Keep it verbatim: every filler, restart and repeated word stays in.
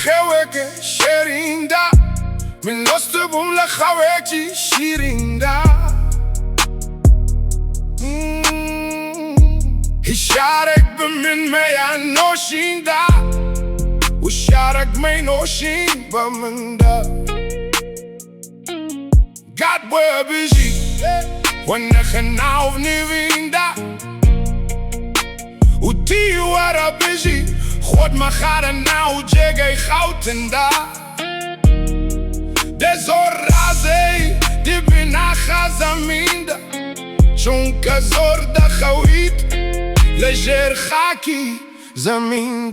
Xeweke şêrîn de, min dostibûm li xewekî şîrîn de. Hmm. Hişyarek bi min meya noşîn de, û şarek mey noşîn bi min de. Gad we bijî, we nexin nav nivîn de. Û tî were bijî, xwed mexare nav cêgey xewtin de. De zor razey, di binaxa zemîn de. Çunke zor de xewît, li jêr xakî zemîn de.